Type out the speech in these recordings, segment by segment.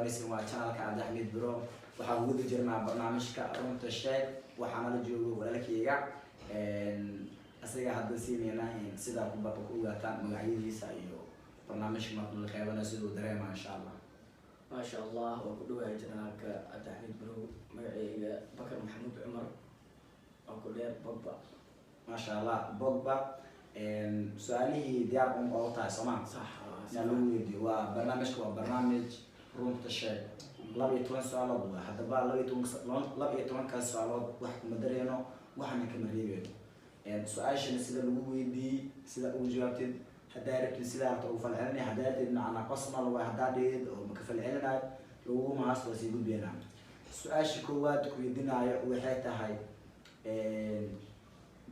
Daawanaysin waa channelka Cabdixamiid Bro. Waxaan ugu guda jirnaa barnaamijka Runta Sheeg. Waxaana la joogo walaalkeyga, isaga hadda siinayna in sidaa ku ku ogaataan magacyadiisa iyo barnaamijka marka la qeybanayo siduu dareema, insha Allah. Maasha Allah, waa ku dhawahay channelka Cabdixamiid Bro. Magacayga Bakar Maxamuud Cumar, oo ku dheer Bogba. Maasha Allah, Bogba, su-aalihii diyaar un oo tahay sooma? Sax. Inaa lagu weydiiyo waa barnaamijka, waa barnaamij Runta Sheeg. 12 su-aalood waa. Haddaba 12-kaas su-aalood wax kuma dareeno, waxna kama reebeyno. Su-aashana sida lagu weydiiyey sida ugu jawaabtid, haddaa rabtid sidaa rabta ugu falcelinay, haddaa rabtid macnaa personal waa, haddaa dhihid oo maka falcelinayo laguguma haas, waa sii gudbeynaa. Su-aasha koowaad ku weydiinaayo waxay tahay,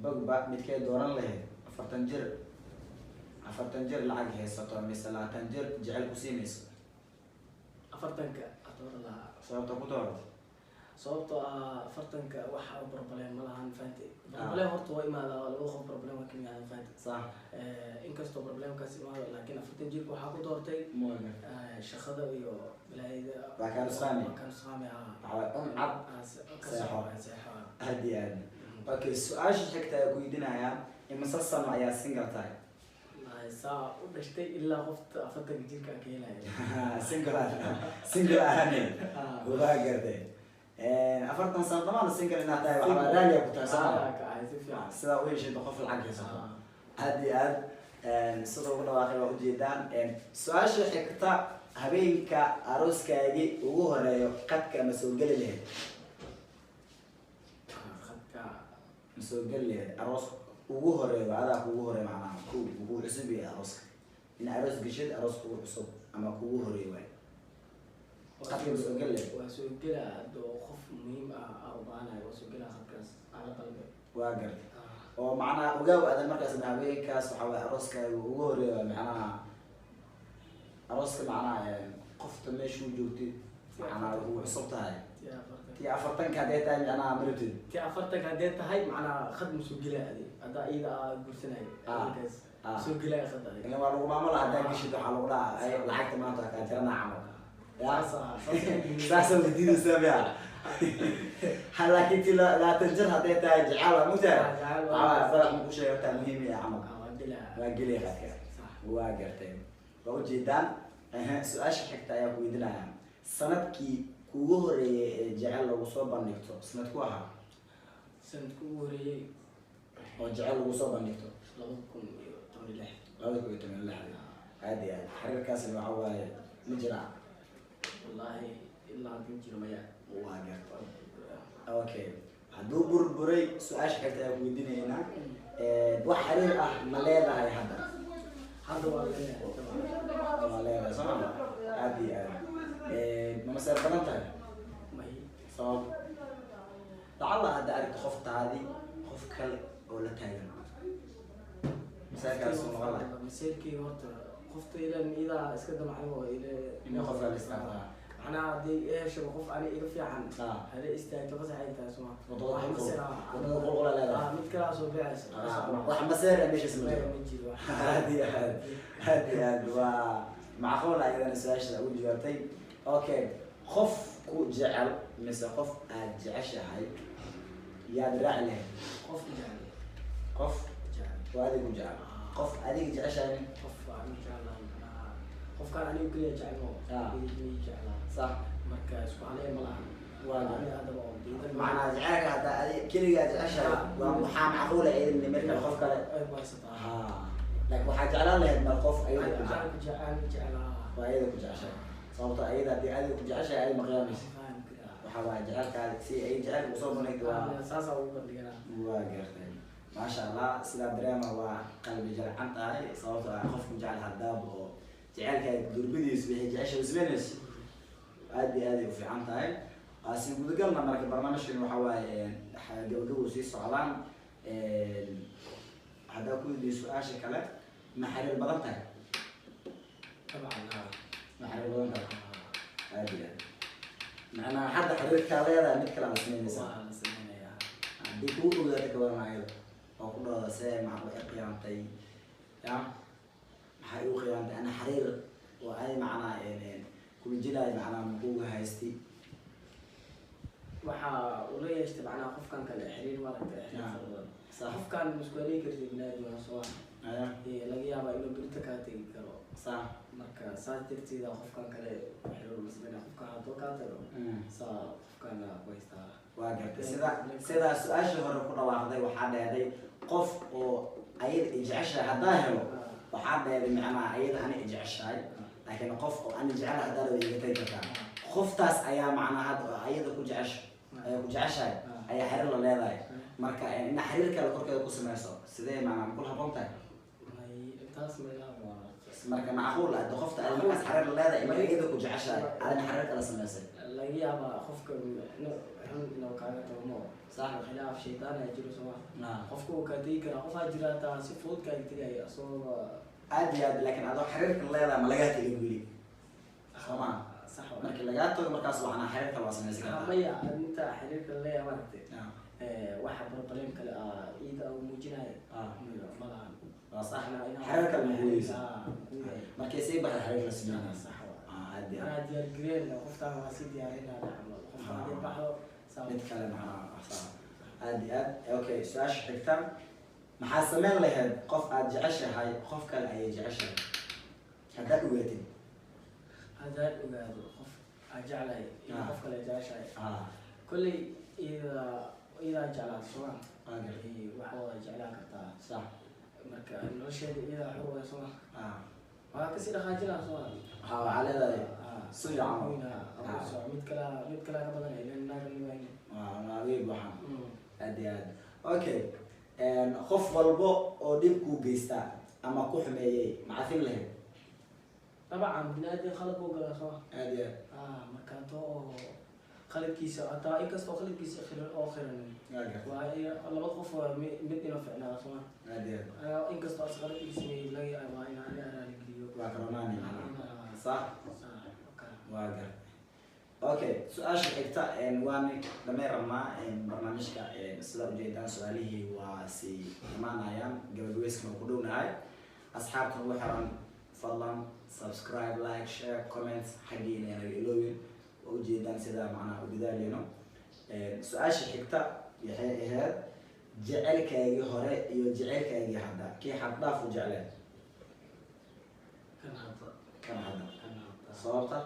Bogba, midkay dooran lahayd: 40 jir, 40 jir lacag haysato mise 20 jir jecel ku siinayso? 40-ka dooran lahaa. Sababta ku dooratay? Sababtoo ah 40-ka waxa problem ma lahan, fahanti? Problem horta waa imaada, laba qof problem waa ka imaada, fahanti? Sax. Inkastoo problemkaas imaado, laakiin 40 jirka waxaa ku doortay shaqada iyo balaayada. Waa kaa nusqaami. Waa kaa nusqaami, ah. Waxaa un cad. Ka seexo. Seexo. Aad iyo aad. Okay, su-aasha xigta ayaa ku weydiinayaa: imise sano ayaa single tahay? Wallaahi, saa u dhashtay ilaa qofta 40-ka jirka ka helaya. Single ahane. Waa gartay, 40 sano dhamaan single inaad tahay waxbaa raaliya ku tahay, soo Ah, ka ahay si fiican. Sidaa u heshid qof lacag haysato. Aad iyo aad, sida ugu dhawaaqay waa ujeedaan. Su-aasha xigta: habeenka arooskaagii ugu horeeyo qadka ma soo geli lahayd? Khadka? Ma soo geli lahayd aroos ugu horeeyo, adaa kugu horeeyo, macnaha ku kugu cusub yahay arooska, in aroos geshid, aroos kugu cusub ama kugu horeeyo waay, qadka ma soo geli lahayd? Waa soo gelaa, hadoo qof muhiim ah aa u baahanayo, waa soo gelaa khadkaas aan la dalbay. Waa gartay, oo macnaha ogaaw aadan markaas habeenkaas waxaa waye arooskaaga ugu horeeyo, macnaha arooska, macnaha qofta meeshuu joogtay macnaha ugu cusub tahay. Tii 40. Tii 40-ka hadday tahay, macnaha ma rabtid? Tii 40-ka haddee tahay, macnaha khad ma soo gelaa adi, haddaa iyada aa guursanayo habeenkaas soo gelaya khad adi. Ilan waa lagu maamula, haddaa geshid waxaa lagu dhaha, "Ay, lacagta maanta waa kaa jaranaa" camal. Ya. Saas ah, saas. Saasa weydiinaysaa miya? Ha, laakiin tii 20 jir hadday tahay, jecel waa mugtahay. Ah, jecel waa. Waxaa farax maku sheegay horta muhiim iya camal. Ah, waa gelaa. Waa gelaya khadka. Sax. Waa gartay, waa ujeedaan. Ehe, su-aasha xigta ayaa ku weydiinaya: sanadkii kugu horeeyay ee jecel lagu soo bandhigto sanadku ahaa? Sanadku ugu horeeyey? Oo jecel lagu soo bandhigto. 2016. 2016. Aad iyo aad. Xiriirkaasna waxa waaye ma jiraa? Wallaahi, ilaa hadda ma jiro, maya. Waa gartay, okay. Hadduu burburay, su-aasha xigta ayaa ku weydiinaynaa: wax xiriir ah ma leedahay hadda? Hadda waa leeyahay dabcan. Waa leedahay, soo ma? Aad iyo aad. Ma maseer badan tahay? May. Sabab lacalla hadda aragto qoftaadi qof kale oo la taagan, maseerkaas uu noqon lahaa? Maseerkeyga horta qofta ilan idaa iska damcay oo ile. Inay qof kale istaagtaa. Macnaha haddii i heshaba qof ani iga fiican hala istaagto, fasax ay tahay, suma? Wadada Wax qulqul. maseer ah. Wadada qulqula leedahay. Ah, mid kalaa soo beecaysa. Wax maseer ah meeshaas ma jiro. Ma jiro. Aad iyo aad, aad iyo aad, waa macquul ayadana su-aasha ugu jawaabtay. Okay, qof ku jecel mise qof aad jeceshahay yaad raaci lahayd? Qof jecel. Qof jecel. Oo adiga ku jecel, qof adiga jeceshahay? Qof aan jeclahay, macnaha qofkaan aniga keliya jecel oo ii jeclaa. Marka isku haleen ma lahan. Waa aniga haddaba oo diidan. Macnaa jecelka haddaa adiga keligaa jeceshahay, waa waxaa macquula idin marka qof kale ay ku haysataa. Ha, laakiin waxaa jeclaan lahayd mar qof ayada ku jecel. Aan ku jecel, aan jeclaa. Waa ayada ku jeceshahay, sababto ayada haddii adiga ku jeceshahay, adiga ma qiyaamaysa. Faham karaa. Waxaa waaya jecelkaada si ay jecelka usoo bandhigto waa saasaa ugu bandhiganaa. Waa gartay, maasha Allah. Sidaa dareema waa qalbi jalcan tahay, sababtoo ah qofku jecel haddaaba oo jecelkaaga durbadiisu waxay jecesha usmeynayso, aad iyo aad ay u fiican tahay. Asi gudagalna marka barnaamijkan waxa waaye gabagabo sii socdaan. Haddaa ku weydiiyo su-aasha kale: ma xiriir badan tahay? Dabcan, haa. Ma xiriir badan tahay? Aad iyo aad. Macnaha hadda xiriirkaa leedahay mid kale aad sameynaysaa? Waa la sameynayaa. Haddii kugu ogaato ka waran ayada oo ku dhahdo, "See maxaa i khiyaantay? Ya, maxaa igu khiyaantay? Ana xiriir oo ay macnaha Kula jilaayo macnaha mukuuga haysti? Waxaa ula yeeshtay macnaha qofkan kale xiriir, maaragtay, xiriir fara badan. Qofkan isku haleyn kartid biniaadam soo Aya. Laga yaabaa inuu berito kaa tegi karo. Marka saas darteeda qofkan kale xiriir ula sameynaya. Qofkan hadduu kaa tago, saa qofkana ku haystaa. Waa gartay. Sida su-aashii hore ku dhawaaqday, waxaa dheeday qof oo ayada i jeceshahay haddaa helo. Waxaa dheeday macnaha ayada ani i jeceshahay, laakiin qof oo ani jecel haddaa helo iga tagi kartaa. Qoftaas ayaa macnaha hadda oo ayada ku jecesha, ayaa ku jeceshahay, ayaa xiriir la leedahay. Marka ina xiriir kale korkeeda ku sameyso, sidee macnaha makula haboon tahay? May, intaas meelaha waa. Marka macquul ah qofta aad markaas xiriir la leedahay in ayada ku jeceshahay, adina xiriir kala sameysay? Laga yaabaa qofka xun inuu kaaga tago mo. Khilaaf shaydaan ayaa jiro, soo ma? Qofka wuu kaa tegi karaa. Qofaa jira hataa si fudud kaaga tegaya asagoo. Aad iyo aad, laakiin adoo xiriirka leedahay ma lagaa tegin weli, soo ma? Sax waa. Markii lagaa tago, markaas waxna xiriirka waa sameysan kartaa. Maya, inta xiriirka leeyahay, maaragtay, waxa problem kale ah iida uu muujinayo ma lahan. Waa sax, xiriirka ma guudaysa. Guudaya. Markay sii baxda xiriirka la sameynaya. Sax waa. Aad iyo aad. Anaa diyaar gareen, qoftaan waa sii diyaarinaa camal, qoftaan hadii baxdo saa. Mid kale macnaha sax. Aad iyo aad. Okay, su-aasha xigta: maxaa sameyn lahayd qof aad jeceshahay, qof kale ayay jeceshahay, haddaad ogaatid? Haddaan ogaado qof aan jeclahay iyo qof kale jeceshahay, kolley iyada iyadaa jeclaata, soo ma? Waa gartay. Wax waa jeclaan kartaa. Marka nolosheeda iyadaa xor waay, soo ma? Waa kasii dhaqaajinaa, soo ma? Ha, waxaa leedahay si fiican. Mid kala, mid kala ka badan ilan naaga miwayne. Waa weeg waxaan. Aad iyo aad. Okay, qof walbo oo dhib kuu geysta ama ku xumeeyey, macafin lahayd? Dabcan, biniaadam khalad buu galaa, soo ma? Aad iyo aad. Marka hadoo oo khaladkiisa hataa, inkastoo khaladkiisa khiran oo khiranin, Waa gartay. Waa laba qof waa mid inuu ficnaa, soo ma? Aad iyo aad. Inkastoo as khaladkiisa sameeyey, laga yaabaa in ani raaligeliyo. Waa karonaani macnaha, sax. Sax, okay. Waa gartay. Okay, su-aasha xigta, waan dhamay rabnaa barnaamijka. Sida ujeedaan, su-aalihii waa sii imaanayaan, gabagabeyskana waa ku dhownahay. Asxaabta ugu xiran, fadlan subscribe, like, share, comment xaggiina naga iloobin. Waa ujeedaan sida macnaha u dadaaleyno. Su-aasha xigta waxay ahayd: jecelkaagii hore iyo jecelkaagii hadda, kii xad dhaaf u jecleen? Kan hadda. Kan hadda? Kan hadda. Sababta?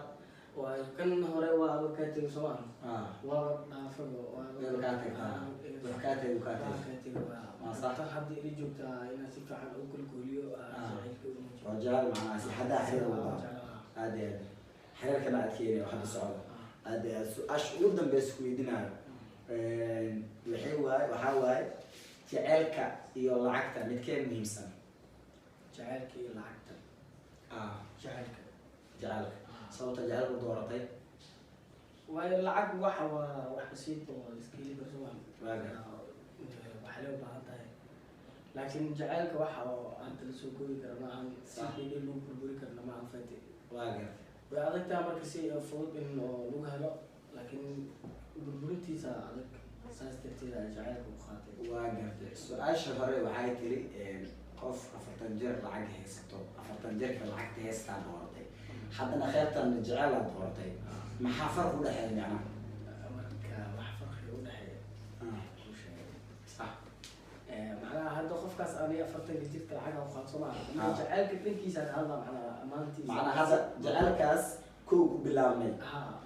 Waayo, kan hore waaba kaa tegay, soo ma? Waaba dhaafago. Wayba kaa tagtaa. Wax kaa tegay, kaa tegay. Waa kaa tegay, waa. Waa sax. Tan hadda ila joogtaa inaan si fiican u kalkooliyo, jacaylka u muujiyo. Oo jecel macnaha si xaddaa xiriir wadaa. Jeclaha. Aad iyo aad, xiriirkana aad keenay oo hadda socda. Aad iyo aad. Su-aasha ugu dambeysa ku weydiinayo waxay waaye, waxaa waaye: jecelka iyo lacagta, midkee muhiimsan? Jacaylka iyo lacagta? Jacaylka. Jecelka. Sababta jecelka u dooratay? Waayo, lacag waxa waa wax basiit oo iska heli karto, waa. Waaga. Waxay loo baahan tahay, laakiin jacaylka waxa oo hadda lasoo koobi kara maahan, si dheedheel lagu burburi karna maahan, fati. Waa gartay. Way adag tahay marka si fudud in oo lagu helo, laakiin burburintiisa adag. Saas darteed ayaa jacaylka u qaatay. Waa gartay. Su-aasha hore waxay tiri qof 40 jir lacag haysato, 40 jirka lacagta haystaa dooratay, haddana kheyrtan jecelaad dooratay. Maxaa farq u dhexeeya macnaha? Marka wax farqi u dhexeeya kuu sheegay. Macnaha hadda qofkaas aniga 40-ka jirka lacag u qaato maaha. Jacaylka dhankiisa ka hadla, macnaha amaantiisa. Macnaha hadda jecelkaas kow ku bilaabnay,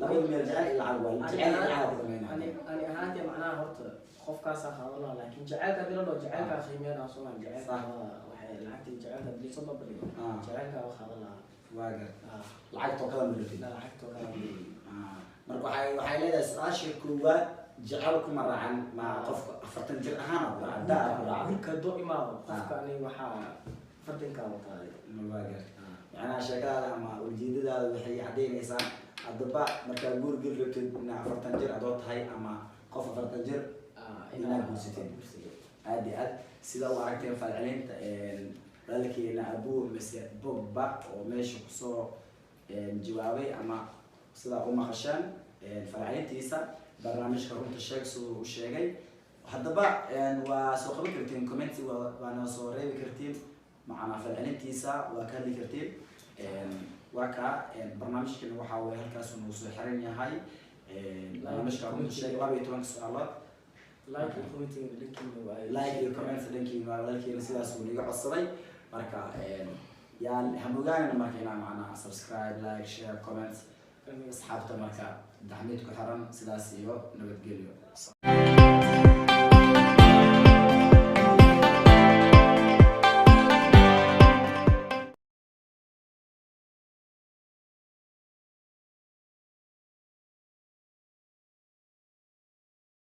labada meel jecel iyo lacag, waa jecel iyo lacag ku dhameynaa. Ani ahaantii macnaha horta qofkaasaa qaadan lahaa, laakiin jacaylka hadii la dhaho, jacaylkaa qiimeynaa, soo maa? Jacaylka waa waxay lacagta iyo jacaylka hadii lasoo barbardhigo, jacaylkaa waa qaadan lahaa. Waa gartay. Lacagtoo kala maratid? Lacagtoo kala. Marka waxay leedahay su-aasha koowaad jecel kuma raacan, ma qofka 40 jir ahaan ku raacan, daa ku raacan. Gurka hadduu imaado qofka, ani waxaa 40-kaa wataa. Waa gartay. Macnaha sheekadaada ama ujeedadaada waxay caddaynaysaa, haddaba markaa guur geli rabtid, inaa 40 jir adoo tahay ama qof 40 jir inaad guursatid. Aad iyo aad. Sida u aragteen falcelinta walaalkeena Abu mise Bogba oo meesha kusoo jawaabay, ama sidaa u maqashaan falcelintiisa barnaamijka Runta Sheeg siduu u sheegay. Haddaba waa soo qaban kartiin commenti, waa noo soo reebi kartiin, macnaa falcelintiisa waa ka hadli kartiin. Waa kaa barnaamijkan waxaa waye halkaas uu soo xiran yahay. Barnaamijka Runta Sheeg, 12-ka su-aalood. Like iyo commentiga dhankiina waaye. Like iyo comment dhankiina waa walaalkeena, sidaas uu naga codsaday. Marka yaan hamogaanina marka inaa macnaha subscribe, like, share, comment asxaabta. Marka Daxmiid ku xiran, sidaas iyo nabadgelyo.